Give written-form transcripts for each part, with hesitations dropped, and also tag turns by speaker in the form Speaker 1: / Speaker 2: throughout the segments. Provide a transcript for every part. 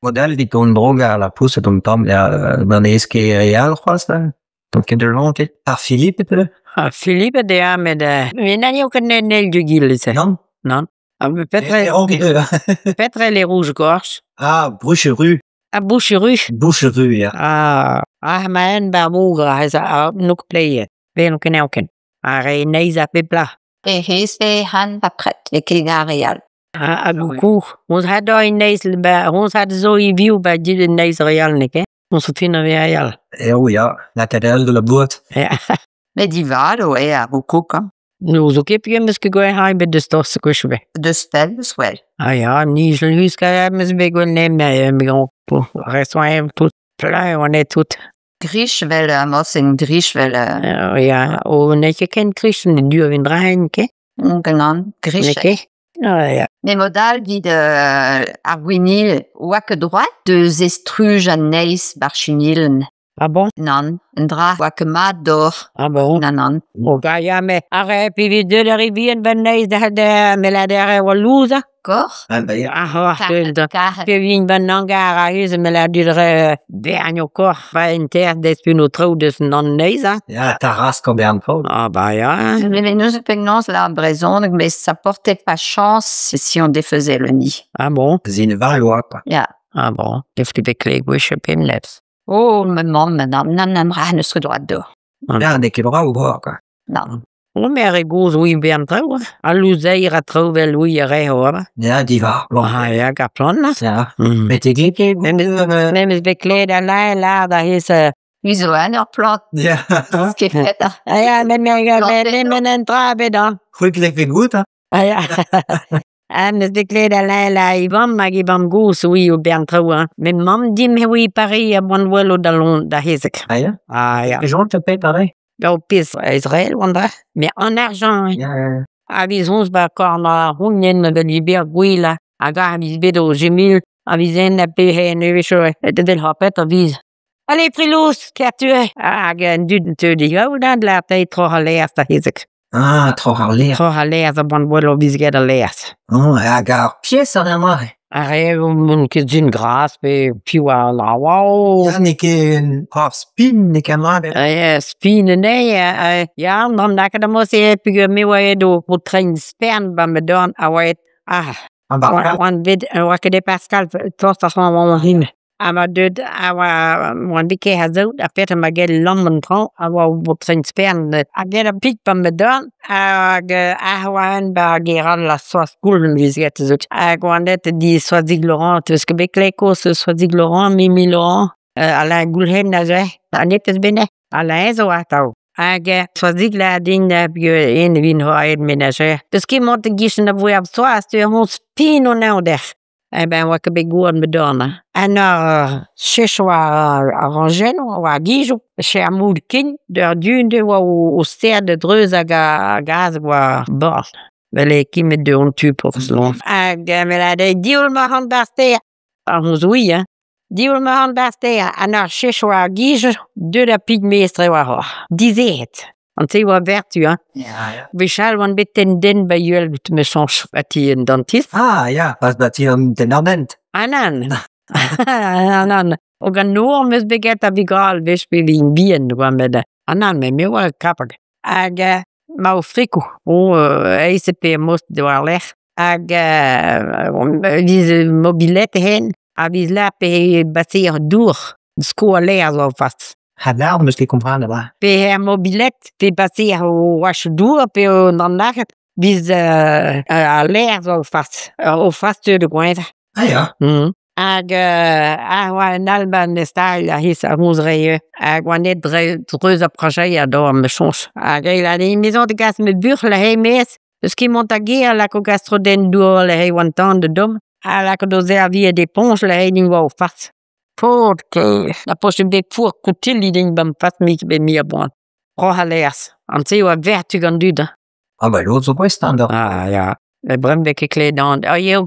Speaker 1: Mod-all evit an droga lapoused un tamm ya n'anez ket re all c'hoazh n'on ket ket. Ar filiped eo ?
Speaker 2: Ar filiped ya met n'eo ket an eil d'egile se.
Speaker 1: Nann.
Speaker 2: Nann. Ha petra petra eo les rouges-gorges ?
Speaker 1: Ah bruched-ruz.
Speaker 2: Ah bouche-ruz.
Speaker 1: Bouche-ruz ya.
Speaker 2: Ah, ah emaint 'ba ar voger aze n'o ket pleget. 'Welan ket anezho ken. Ar re neizh ar pep lec'h.
Speaker 3: E c'hez han bepred n'eo ket ar re all.
Speaker 2: Ha koukoug. Honnezh 'oa neizh 'ba honnezh zo hiziv 'ba neizh ar re all n'eo ket ? Honnezh zo fin ar re all.
Speaker 1: Eo ya, lakaat anezho da labourat.
Speaker 2: Ya.
Speaker 3: Met divat eo ar c'houkoug hañ.
Speaker 2: N'ouzon ket peogwir 'meus ket gwelet ebet deus tost gwech ebet.
Speaker 3: Deus pell 'meus gwelet.
Speaker 2: Ah ya, nijal lusk 'meus bet gwelet ar re tout plaen 'oa anezhe tout.
Speaker 3: Grich 'vel morse grich 'vel
Speaker 2: Ya, o n'eo ket ken kriz du a dra-hent ket?
Speaker 3: Nann,
Speaker 2: N'eo
Speaker 3: grich.
Speaker 2: ket? Ah ya.
Speaker 3: Met mod-all 'vit ar gwinil 'oa ket droad da zistrujañ anezhi 'ba ar chenillenn.
Speaker 2: Ah bon?
Speaker 3: Nann, un dra 'oa ket mat d'ober.
Speaker 2: Ah bon?
Speaker 3: Nann nann.
Speaker 2: Oh bah ya met ar re pe vez deuet ar re vihan 'ba neizh da me lâr e oa louzañ.
Speaker 3: Kor?
Speaker 1: Ah bah ya.
Speaker 2: Ah
Speaker 3: Karet, karet.
Speaker 2: Pe vin 'ba 'n hangar aze me lâr dit bernioù kaoc'h 'ba en ter deus traoù deus an neizh hañ.
Speaker 1: Ya, tarask an bern traoù.
Speaker 2: Ah bah ya.
Speaker 3: Mais n'ouzon penaos lâr brezhoneg mais ça portait pas chance si on défaisait le nid.
Speaker 2: Ah bon?
Speaker 1: Zineval oa quoi.
Speaker 3: Ya.
Speaker 2: Ah bon. Def ket bet klevet gwech ebet nemet.
Speaker 3: Oh ma mamm nann nann nann n'eus ket droad d'ober.
Speaker 1: Ya, n'eo ket brav ober quoi.
Speaker 3: Nann.
Speaker 2: O me ar re gozh oui bern traoù hein. Al louzeier ha traoù 'vel oui a rae ober.
Speaker 1: Ya, diwar.
Speaker 2: Ah ya, gant plant
Speaker 1: Ya. Met e ket
Speaker 2: Me 'meus bet klevet Alain lâr da hezh
Speaker 3: Mi zo en ur plant.
Speaker 1: Ya.
Speaker 3: Ket fet ha.
Speaker 2: Ah ya, met me un dra ebet hañ.
Speaker 1: C'hwi 'glefe goût hein.
Speaker 2: Ah ya. Ah 'meus bet klevet Alain lâr e vamm hag e vamm-gozh oui o bern traoù hein. Met mamm din e oe pare a-boan 'welo da lon da c'hezeg.
Speaker 1: Ah ya?
Speaker 2: Ah ya.
Speaker 1: Pejoant pet aze?
Speaker 2: Ur pezh Israël oan da. Mais en argent hein.
Speaker 1: Ya, ya, ya.
Speaker 2: Ha vez soñj 'ba korn ar c'hougnenn evel Hubert Gouel hag a vez bet o jemil a vez en pe nevez evel hopet a viz. Allez Prilouz, kertu hag an dud teu digaout da lâr troc'h al laezh da c'hezeg.
Speaker 1: Ah, troc'h ar laezh.
Speaker 2: Troc'h al laezh a-boan gwell vez get al laezh.
Speaker 1: Oh, hag ar pies an mare.
Speaker 2: Ar re n'on ket din gras pe piv a lawa.
Speaker 1: Ya, n'eo ket ar spin n'eo ket mare.
Speaker 2: Ya, spin anezhi, ya, an lakaet am eus peogwir me oa aet o treiñ spern 'ba ma dorn a oa aet ah oan bet oa ket e Pascal tost ac'hanomp hin. Ha ma deuet a oa oan bet ket a-saout ar pezh 'ma gellet lamm an traoñ a oa o treiñ spern ha get ar pik 'ba ma dorn hag aze oa-eñ 'ba ger all ar Soaz Goulm 'vez graet hag oan aet di Soazig Laurent 'teus ket bet klevet kaoz eus Soazig Laurent, Mimi Laurent, Alain Goulc'hen aze, Anetez Benac'h, Alain zo atav. Hag Soazig lâr din peogwir evit c'hoariet menajer. Peus ket mont e-gichen da voe ar Soaz, te ur spin anezhañ dec'h. Eh ben 'oa ket bet gouarn ma dorn hein. An ur chech war ar rañjennoù war ar gijoù, cher moul ken d'ur du oa o ster da dreuz hag ar gaz war bord. Vel eo kemet deus an tu porzh Hag me lâr dezhi div ma ran d'ar stêr. Ar oui hein. Div ma ran d'ar stêr an ur chech war ar gijoù deuet ar pig-mestr war Dizeret. An te oa vertu hein.
Speaker 1: Ya, ya.
Speaker 2: Gwechall oan bet tenn den 'ba uhel me soñj 'ba ti an dentist.
Speaker 1: Ah ya, pas 'ba ti an den an hent.
Speaker 2: Ah nann. Ah nann. O gant nor 'meus bet get ar vugale wech pe vin bihan oa met ah nann met me oa kapabl. Hag ma o frikoù o aes pe most war-lerc'h hag viz mobilette hen a viz lâr pe baseer dour sko al laezh war fas.
Speaker 1: Ha lâr 'meus ket komprenet avat.
Speaker 2: Pe er mobilette pe baseer o wach dour pe an arc'hed 'vez al laezh war o fas o fas teu da goeñvañ.
Speaker 1: Ah ya.
Speaker 2: Hag aze oa un all 'ba 'n estailh a-hez ar roz-reier hag oan aet dre dreuz ar prajeier d'ober ma soñj. Hag eñ lâr din me zo da gas ma buoc'h neuze e-maez eus ket mont da gêr lak o gas tro den dour neuze oan tan da domm ha lakaat o servij d'éponge neuze din war o fas. Paotr kaezh, na posupl bet pour kotilli din 'ba 'm fas bet mui a boan. Roc'h al laezh, an se oa vertu gant dud hein.
Speaker 1: Ah bah lod zo gouest hein d'ober.
Speaker 2: Ah ya, met bremañ 'vez ket klevet an ah eo,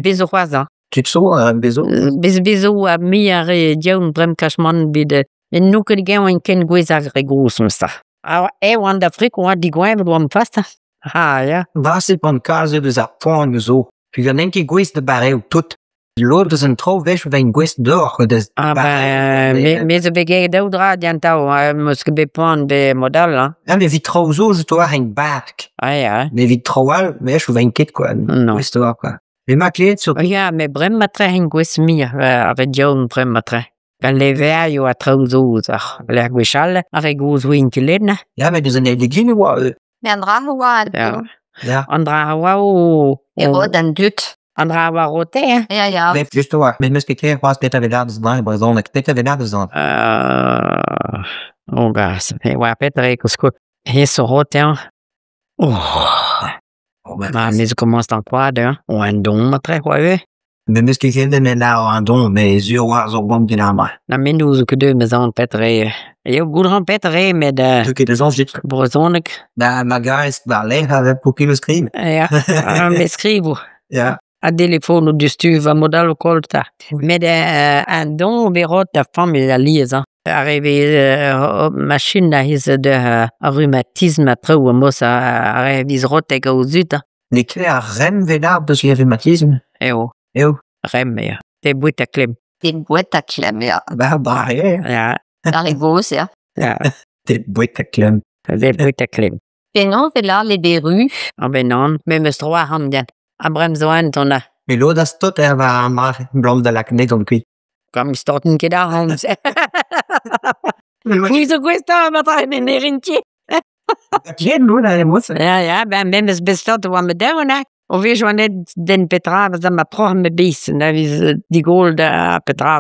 Speaker 2: bez zo c'hoazh hein.
Speaker 1: Tud zo, bez zo.
Speaker 2: Bez bez zo ha me a re diaoul bremañ kas mann 'vit met n'on ket ganin ken gouez ar re gozh memes tra. Ah eh oan da friko oan digoeñvet oan fast hein. Ah ya.
Speaker 1: Brasit gant kalz eus ar poan zo. Peogwir n'int ket gouest da bareout tout. Lod eus an traoù wech 'vez gouest deoc'h deus...
Speaker 2: Ah ben me zo bet graet daou dra gantañ 'meus ket bet poan bet mod-all hañ.
Speaker 1: Ah met evit traoù zo zo war en bark.
Speaker 2: Ah ya.
Speaker 1: Met evit traoù all 'wech 'vez ket quoi.
Speaker 2: Non.
Speaker 1: Gouest deoc'h quoi. Met ma klevet sur...
Speaker 2: Ya met bremañ 'tre int gouest muioc'h ar re yaouank bremañ 'tre. Gant levrioù ha traoù zo lec'h gwechall ar re gozh 'ouient ket lenn.
Speaker 1: Ya met deus an eil egile e oa
Speaker 3: Met an dra oa...
Speaker 2: Ya.
Speaker 1: Ya.
Speaker 2: An dra a oa o...
Speaker 3: E ro d'an dud.
Speaker 2: An dra a oa rote hein.
Speaker 3: Ya, ya.
Speaker 1: Met just a-walc'h. Met 'meus ket klevet c'hoazh petra 'vez lâret deus an dra e brezhoneg. Petra 'vez lâret deus an...
Speaker 2: Oh gas, e oa petra eo koulskoude. Hennezh zo rote hañ. Oh. Ma me zo komañs d'ankouaat hein. Oa un don matre oa ivez.
Speaker 1: Me 'meus ket klevet met lâr un don met sur a-walc'h zo gant din amañ.
Speaker 2: Na me n'ouzon ket deus ma zan petra eo. Eo goût a ran petra eo met
Speaker 1: Deu ket da soñj dit?
Speaker 2: Brezhoneg.
Speaker 1: Da ma garez war-lerc'h a po ket skriv.
Speaker 2: Ya, me skrivo.
Speaker 1: Ya.
Speaker 2: A delefono diouzhtu va mod all o koll 'ta. Met un don 'vez roet d'ar familh alies hañ. Ar re 'vez machin a-hez d'ar rhumatisme ha traoù a-moz ar re 'vez roet hag o zud hañ.
Speaker 1: N'eo ket ar remm 'vez lâret deus ar rhumatisme?
Speaker 2: Eo.
Speaker 1: Eo.
Speaker 2: Remm eo. Te boued ha klemm.
Speaker 3: Te boued ha klemm, ya.
Speaker 1: Ba ba eo.
Speaker 2: Ya.
Speaker 3: Ar re gozh, ya.
Speaker 2: Ya.
Speaker 1: Te boued ha klemm.
Speaker 2: Te boued ha klemm.
Speaker 3: Penaos e lâr le beru?
Speaker 2: Ah ben nann, me 'meus tro arc'hant ya. Ha bremañ zo un ton ha.
Speaker 1: Met lod a stot eo war ar mare 'blam da lakaat anezhañ kuit.
Speaker 2: Gant starten ket arc'hant. C'hwi zo gouest da matre met ne rin ket.
Speaker 1: Ken lod a emos.
Speaker 2: Ya, ya, ben me 'meus bet stot oa ma daou ha. O vez oan aet den petra da ma troc'h ma biz na vez digoll da petra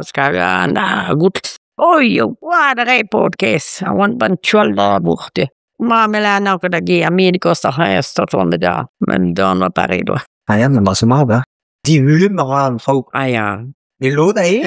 Speaker 2: na goût. Oi, oa da re paotr kaezh, a oan ban tual da vourc'h te. Ma me la n'añ ket da gêr, me ne kost ar c'hazh stot oan bet da. Men dorn oa pare doa.
Speaker 1: Ah ya, ma zo mat, hein. Divulum a ra an traoù.
Speaker 2: Ah ya.
Speaker 1: Met lod a eo.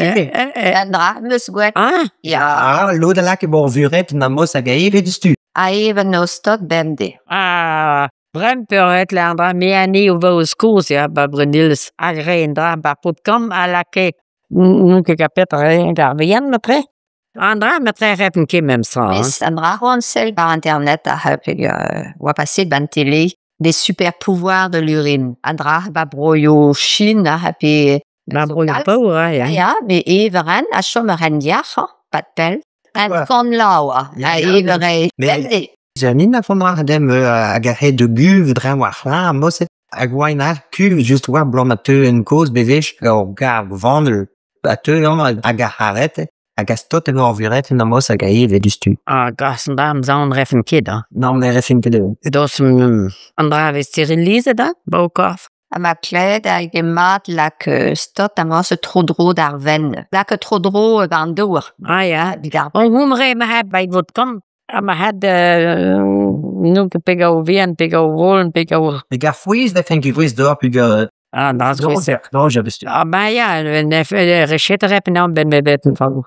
Speaker 3: An dra 'meus gwell.
Speaker 2: Ah?
Speaker 3: Ya.
Speaker 1: Ah, lod a lak e bor vuret na mos hag a evet diouzhtu.
Speaker 3: A even o stot bemdez.
Speaker 2: Ah, bremañ peurret an dra me anezho o vo kozh ya ba Brenilez. Hag re an dra ba paotr-kamm a lakae n'on ket petra eo ar vihan matre. An dra matre refen ket memes tra.
Speaker 3: Mes an dra c'hoant sell war internet a oa passet ban télé des super pouvoirs de l'urine. An dra ba broioù Chine a pe...
Speaker 2: Ba broioù paour, hein, ya.
Speaker 3: Ya, me everen a chom ar en yac'h, pat pell. An kon laoua, a evere bemdez.
Speaker 1: Janine a font ra dem hag a c'hed de guv dre war c'hla moset hag oa ar kuv just war blam a teu en koz bevech ur gar vanel a teu an hag a c'haret hag a stot en ur vuret en amos hag a evet diouzhtu.
Speaker 2: Ah, gas an dra am zaon refen ket, hein.
Speaker 1: Non, ne refen ket eo.
Speaker 2: Dos an dra vez sterilizet, hein, ba o korf.
Speaker 3: A ma kled hag e mat lak stot amañ se tro-dro d'ar ven. Lak tro-dro an dour.
Speaker 2: Ah ya.
Speaker 3: Evit ar
Speaker 2: On oumre ma had ba vot kamm. Ha ma had n'on ket peg o vihan, peg o volen, peg o...
Speaker 1: Met gar fouez da fen ket fouez d'or pug...
Speaker 2: Ah, da zo
Speaker 1: Non, j'avais stu.
Speaker 2: Ah ben ya, rechet rep nan ben me bet fago.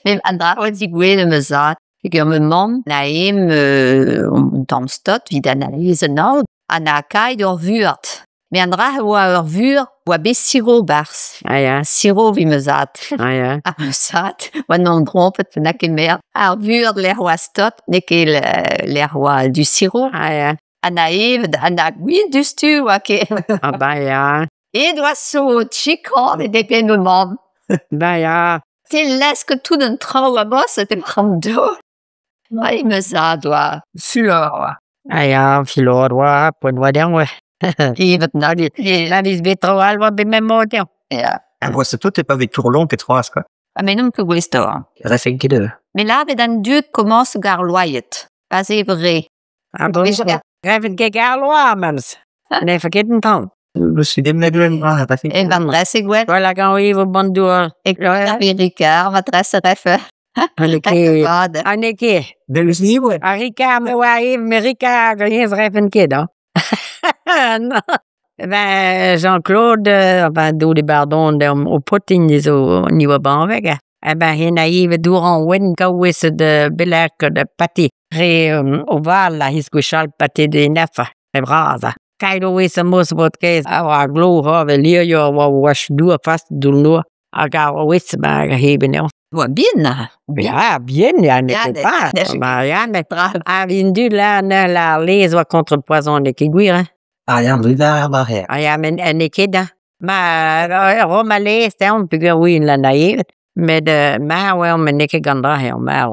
Speaker 3: Met an dra oa digouezet ma zad. Hag ur mamm na em un tamm stot evit analyse an holl ha na kaet ur vuart. Met an dra oa ur vur oa bet siro barzh.
Speaker 2: Ah ya.
Speaker 3: Siro vi ma zad.
Speaker 2: Ah ya.
Speaker 3: Ha ma zad oa n'an drompet na ket mer. Ar vuart l'er oa stot n'eo ket l'er oa du siro.
Speaker 2: Ah ya.
Speaker 3: Ha na evet ha na gwin diouzhtu oa ket.
Speaker 2: Ah ben ya.
Speaker 3: E doa so chikon e depen o mamm.
Speaker 2: Ben ya.
Speaker 3: Te lesk tout an traoù a bos e te pram do. Oa ma zad oa fulor oa.
Speaker 2: Ah ya, fulor oa, poent oa dezhañ oa.
Speaker 3: Evet
Speaker 2: Na na viz bet tro all oa bet mem mod dezhañ.
Speaker 3: Ya.
Speaker 1: Ah, oa se tout e pa vet tourlon ket c'hoazh, quoi.
Speaker 3: Ha me n'on ket gouest oa.
Speaker 1: Refen ket eo.
Speaker 3: Met lavet an dud komañs gar loaiet. Pa se vrai.
Speaker 2: Ah bon. Refen ket gar loa, memes. Ne fa ket an tamm.
Speaker 1: Meus ket dem gwen bra, pa
Speaker 3: E van dresse gwell.
Speaker 2: Voilà, gant oa vo ban dour.
Speaker 3: E Ricard, va dresse refe.
Speaker 2: An ket. An ket.
Speaker 1: Del libre.
Speaker 2: A Ricard, me oa ev, me Ricard, gant refen ket, hein. Non. Ben, Jean-Claude, ben, do de bardon o potin zo ni oa banveg. Eh ben, hen a eve dour an wen gaouez de belak de pâté. Re oval la his gwechall pâté de nefa, re bras. Kaet o wez a mos bot kaez a oa glo ha ve lirio oa oa dour fast doul noa. Hag a oa wez ba hag a heben eo.
Speaker 3: Oa bien.
Speaker 2: Ya, bien, ya, ne
Speaker 3: Ya,
Speaker 2: ket pas.
Speaker 3: ne-
Speaker 2: Ba, ya, met a vin du la, na, la lez oa contre le poison ne ket gwir, hein.
Speaker 1: Ah ya, dre da ar her.
Speaker 2: Ah ya, men ne ket, hein. Ma ro ma laezh dezhañ peogwir ouien la 'na evet met marv eo met n'eo ket gant an dra-se eo marv.